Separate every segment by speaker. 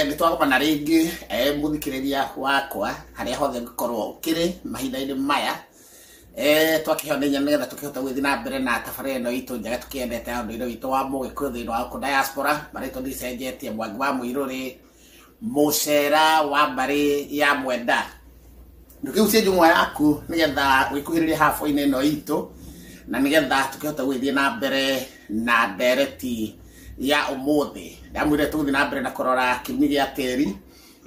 Speaker 1: Nĩ twagomana rĩngĩ mũthikĩrĩria wakwa harĩa hothe ngũkorwo ũkĩrĩ mahinda-inĩ maya. Twakĩheo nĩ nyene nĩgetha tũkĩhote gũgĩthiĩ na mbere na tabarĩra ĩno itũ njega tũkĩendete ya ũndũire witũ wa Mũgĩkũyũ thĩinĩ wa gũkũ diaspora. Marĩtwa ndicenjetie, Mwangi wa Mũirũrĩ, mũcera wa mbarĩ ya Mwenda. Ndũkĩgucie njũng'wa yaku nĩgetha wĩkuhĩrĩrie haboinĩ ĩno itũ na nĩgetha tũkĩhote gũgĩthiĩ na mbere na ndereti ya ũmũthĩ. Ndamwĩrire tũgũthiĩ na mbere na kũrora kĩrumi gĩa tĩri.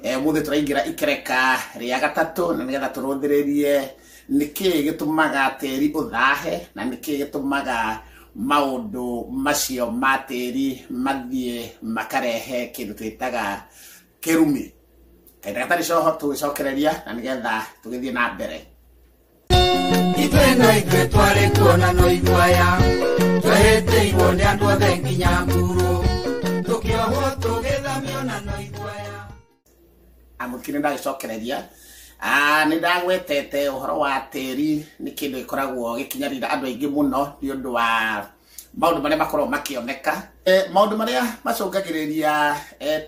Speaker 1: Ũmũthĩ tũraingĩra ikereka rĩa gatatũ na nĩgetha tũrũthĩrĩrie nĩkĩĩ gĩtũmaga tĩri ũthahe na nĩkĩĩ gĩtũmaga maũndũ macio ma tĩri mathiĩ makarehe kĩndũ twĩtaga kĩrumi. Kahinda gatarĩ coho tũgĩcokereria na nĩgetha tũgĩthiĩ na mbere.
Speaker 2: Ithuĩ no ithuĩ twarĩ kuona no iguaya twehĩtĩirwo nĩ andũ othe nginya nguru tũkĩohwo tũgĩthamio na no iguaya.
Speaker 1: Amũkire ndagĩcokereria. Nĩ ndagwetete ũhoro wa tĩri nĩ kĩndũ gĩkoragwo gĩkinyarira andũ aingĩ mũno nĩ ũndũ wa maũndũ marĩa makoragwo makĩoneka. Maũndũ marĩa macũngagĩrĩria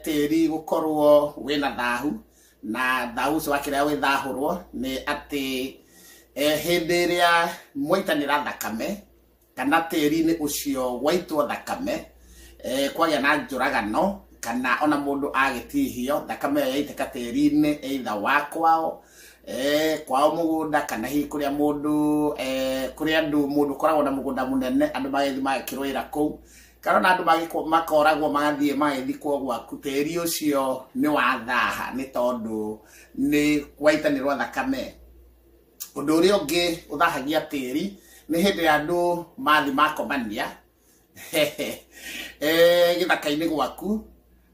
Speaker 1: tĩri gũkorwo wĩna thahu na thahu ũcio wakĩrĩa wĩthahũrwo nĩ atĩ hĩndĩ ĩrĩa mwaitanĩra thakame kana tĩri-inĩ ũcio waitwo thakame, kwagĩa na njũragano kana ona mũndũ agĩtihio thakame ĩyo yaitĩka tĩri-inĩ either wa kwao, kwao mũgũnda kana hihi kũrĩa mũndũ, kũrĩa andũ mũndũ ũkoragwo na mũgũnda mũnene andũ magĩthiĩ magakĩrũĩra kũu kana ona andũ makoragwo magathiĩ magĩthikwo gwaku, tĩri ũcio nĩ wathaha nĩ tondũ nĩ waitanĩrwo thakame. Ũndũ ũrĩa ũngĩ ũthahagia tĩri nĩ hĩndĩ ya andũ mathiĩ makomania gĩthaka-inĩ gwaku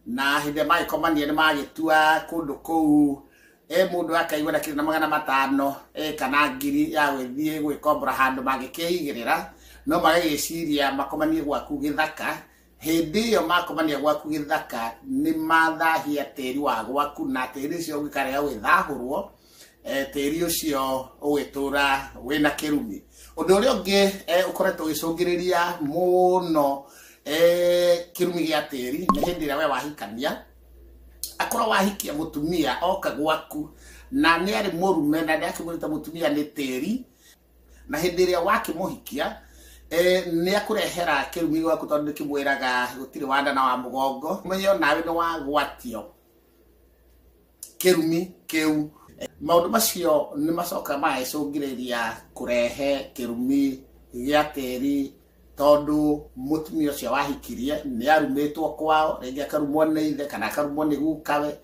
Speaker 1: na hĩndĩ ĩrĩa magĩkomania nĩ magĩtua kũndũ kũu, mũndũ akaigua ndakĩrĩ na 500 kana 1000 ya gũgĩthiĩ gwĩkombora handũ mangĩkĩigĩrĩra, no magagĩciria makomanie gwaku gĩthaka. Hĩndĩ ĩyo makomania gwaku gĩthaka nĩ mathahia tĩri wa gwaku na tĩri ũcio ũngĩkarega gwĩthahũrwo, tĩri ũcio ũgĩtũra wĩna kĩrumi. Ũndũ ũrĩa ũngĩ ũkoretwo ũgĩcũngĩrĩria mũno kĩrumi gĩa tĩri nĩ hĩndĩ ĩrĩa we wahikania. Akorwo wahikia mũtumia oka gwaku na nĩ arĩ mũrume na nĩ akĩmwĩrĩte mũtumia nĩ tĩri, na hĩndĩ ĩrĩa wakĩmũhikia nĩ akũrehera kĩrumi gwaku tondũ nĩkĩmwĩraga gũtirĩ wa nda na wa mũgongo. Ũmenye onawe nĩ wagwatio kĩrumi kĩu. Maũndũ macio nĩ macokaga magagĩcũngĩrĩria kũrehe kĩrumi gĩa tĩri tondũ mũtumia ũcio wahikirie nĩ arumĩtwo kwao, rĩngĩ akarumwo nĩ ithe kana akarumwo nĩ gukawe.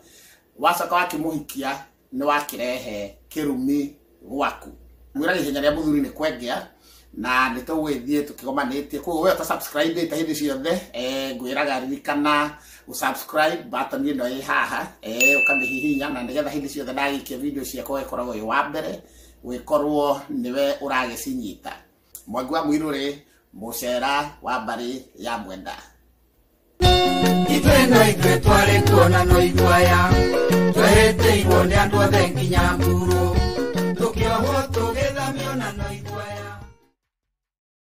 Speaker 1: Wacoka wakĩmũhikia nĩ wakĩrehe kĩrumi gwaku. Mwĩraga ihenya rĩa mũthuri nĩ kwengea na nĩ tũgũgĩthiĩ tũkĩgomanĩtie. Koguo we ũta-subscribe hĩndĩ ciothe, ngwĩraga ririkana gũ-subscribe button ĩno ĩ haha, ũkamĩhihinya na nĩgetha hĩndĩ ciothe ndagĩikia video ciakwa ũgĩkoragwo wĩ wa mbere gũgĩkorwo nĩwe ũragĩcinyita. Mwangi wa Mũirũrĩ, mũcera wa mbarĩ ya Mwenda.
Speaker 2: Ithuĩ no ithuĩ twarĩ kuona no iguaya twehĩtĩirwo nĩ andũ othe nginya nguru tũkĩohwo tũgĩthamio na no iguaya.